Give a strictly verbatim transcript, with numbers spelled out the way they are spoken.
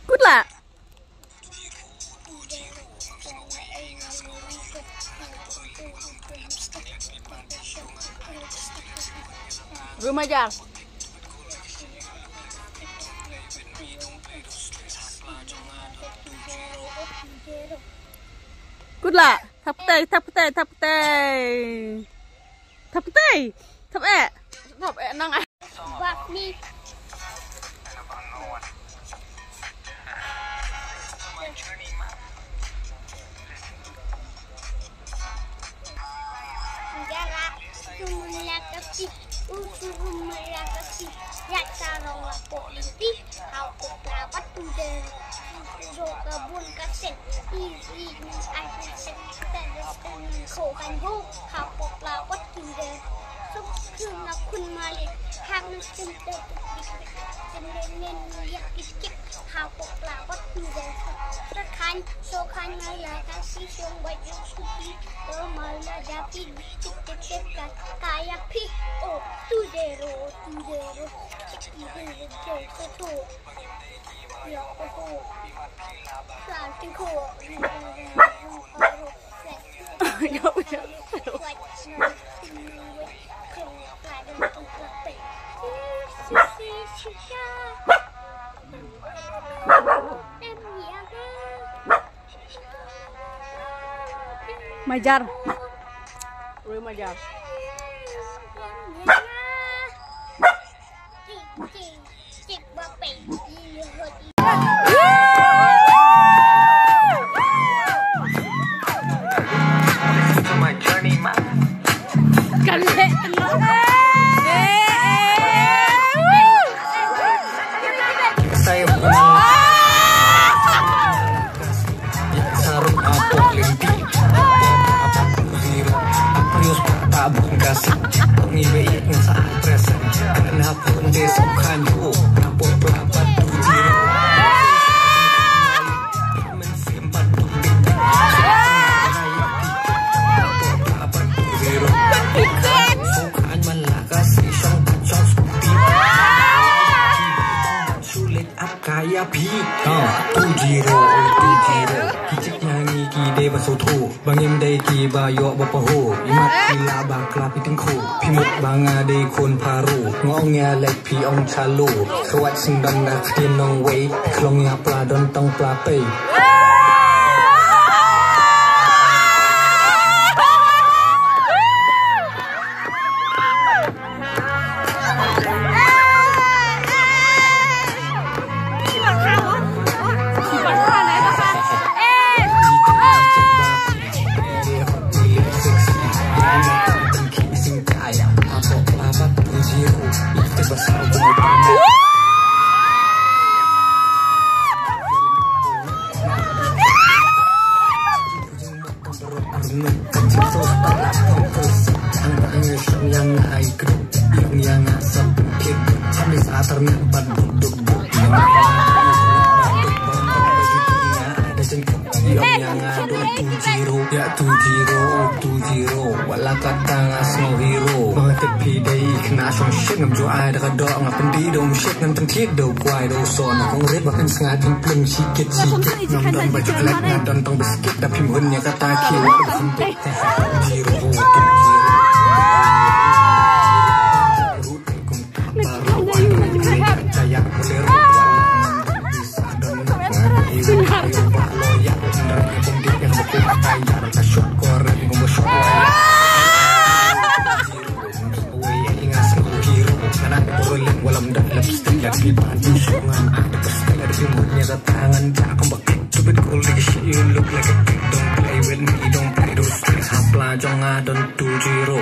Good luck. Remaja. Good luck. Thap tei, thap tei, thap tei. Thap tei. Thap eh. Thap eh nang eh. Bak ni. Jara, tu melakasi, utu melakasi, ya tarong lapok limpi, hau pok lapat tu de. Zo kabun kasen, iri ni ai sen, sen sen ko kan ho, hau pok lapat tu de. Suk suk na kun mali, hak na sen te, sen ne ne ni ya kis kis. Hapok lapat tu de. Rakhine, Rakhine, Mala, Khasi, Song, Bajau, Kuki, Ro, Mala, Japi, Bitik, Tetek, Ka-, Kaya, Pi, O, tu de ro, tu de ro. Tik, tu de ro, tu de ro. Ya, tu. Sa, tu, ko. Majar. Rui Majar. Kaya pi, ha, tu zero, tu zero. Ki chik nyangi ki dei ba sotho, ba ngim dei ki ba ïoh ba paho. Imat ki la ba kla pi tingkho, pi mut ba nga dei khun pharo. Ngong ïa lek pi ong chalo, khwat sing dang da ktien nong wei, klong ïa pla don tong pla pei. Don't play with me, don't play those tricks. Hapla jong nga don two zero.